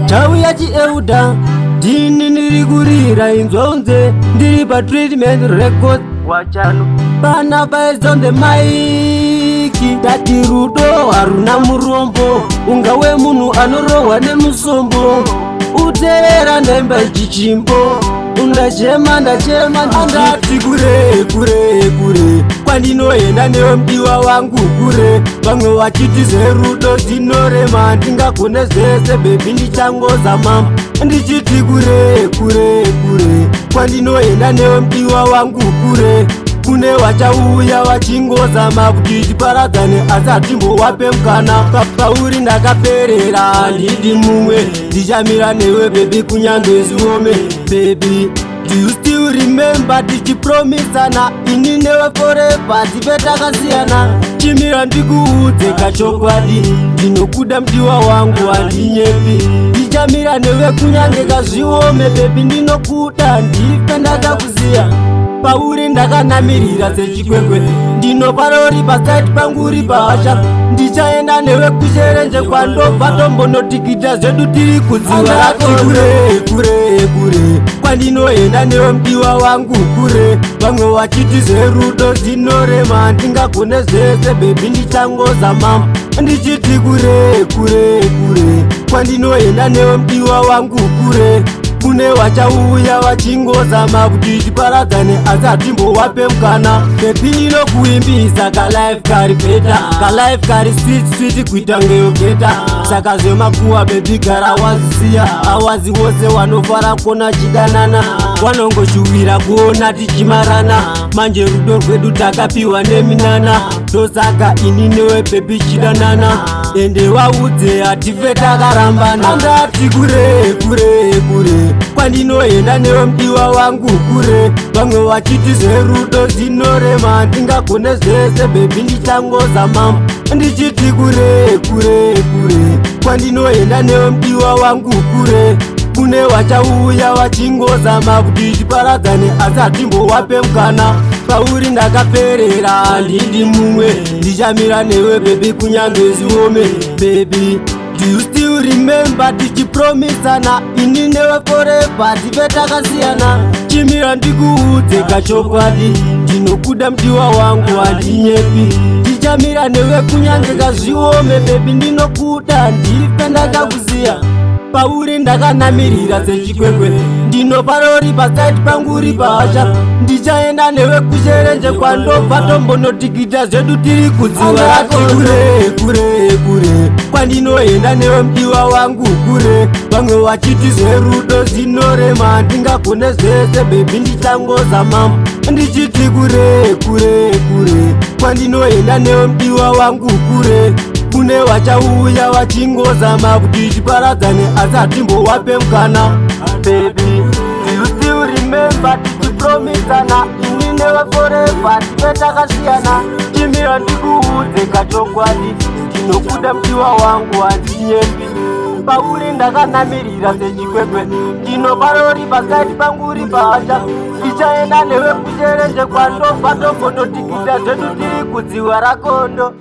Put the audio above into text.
Chauya chieuda ndini ndiri kurira inzwa unze ndiri paTreatment Record wachano pana paizon the mic. Tati rudo haruna murombo, ungawe munhu anorohwa nemusombo. Uteerera ndaimba ichi chimbo, ndachema, ndachema. Andati kure kure kure kwandinoenda newe mudiwa wangu, kure. Vamwe vachiti zverudo zvinorema, ndingagone zvese baby, ndichangozama. Ndichiti kure kure kure kwandinoenda newe mudiwa wangu, kure. Kune vachauya vachingozama kuti tiparadzane, asi hatimbowape mukana. Pauri ndakaperera, handidi mumwe. Ndichamira newe baby, kunyange zviome. Baby, do you still remember tichipromisana ini newe forever, tive takasiyana? Chimira ndikuudze kachokwadi, ndinokuda mudiwa wangu, handinyepi. Ndichamira newe kunyange kazviome. Baby, ndinokuda, ndife ndakakuziya. Pauri ndakanamirira sechikwekwe, ndinoparori paside pangu uri pahasha. Ndichaenda newe kuchirenje kwandobva, tombonotikita zvedu tiri kudziva. Kure kure kure kwandinoenda newe mudiwa wangu, kure. Vamwe vachiti zverudo zvinorema, ndingagone zvese baby, ndichangozama. Ndichiti kure kure kure kwandinoenda newe mudiwa wangu, kure. Kune vachauya vachingozama kuti tiparadzane, asi hatimbowape mukana. Baby, ndinokuimbisa kalife kari better, kalife kari sweet sweet kuita ngeyogeta. Saka zvemakuwa baby, gara wazisiya. Awazi wose wanofara kuona chidanana, wanongoshuwira kuona tichimarana. Manje rudo rwedu takapiwa neminana, ndosaka ini newe baby chidanana. Ende waudze hatife takarambana. Andati kure kure kure kwandinoenda newe mudiwa wangu, kure. Vamwe vachiti zverudo zvinorema, ndingagone zvese baby, ndichangozama. Ndichiti kure kure kure kwandinoenda newe mudiwa wangu, kure. Kune vachauya vachingozama kuti tiparadzane, asi hatimbowape mukana. Pauri ndakaperera, handidi mumwe. Ndichamira newe baby, kunyange zviome. Baby, do you still remember tichipromisana ini newe forever, tive takasiyana? Chimira ndikuudze kachokwadi, ndinokuda mudiwa wangu, handinyepi. Ndichamira newe kunyange kazviome. Baby, ndinokuda, ndife ndakakuziya. Pauri ndakanamirira sechikwekwe, ndinoparori paside pangu uri pahasha. Ndichaenda newe kuchirenje kwandobva, tombonotikita zvedu tiri kudziva. Kure kure kure kwandinoenda newe mudiwa wangu, kure. Vamwe vachiti zverudo zvinorema, ndingagone zvese baby, ndichangozama. Ndichiti kure kure kure kwandinoenda newe mudiwa wangu, kure. Kune vachauya vachingozama kuti tiparadzane, asi hatimbowape mukana. Baby, do you still remember tichipromisana ini newe forever, tive takasiyana? Chimira ndikuudze kachokwadi, ndinokuda mudiwa wangu, handinyepi. Pauri ndakanamirira sechikwekwe, ndinoparori paside pangu uri pahasha. Ndichaenda newe kuchirenje kwandobva, tombonotikita zvedu tiri kudziwa rakondo.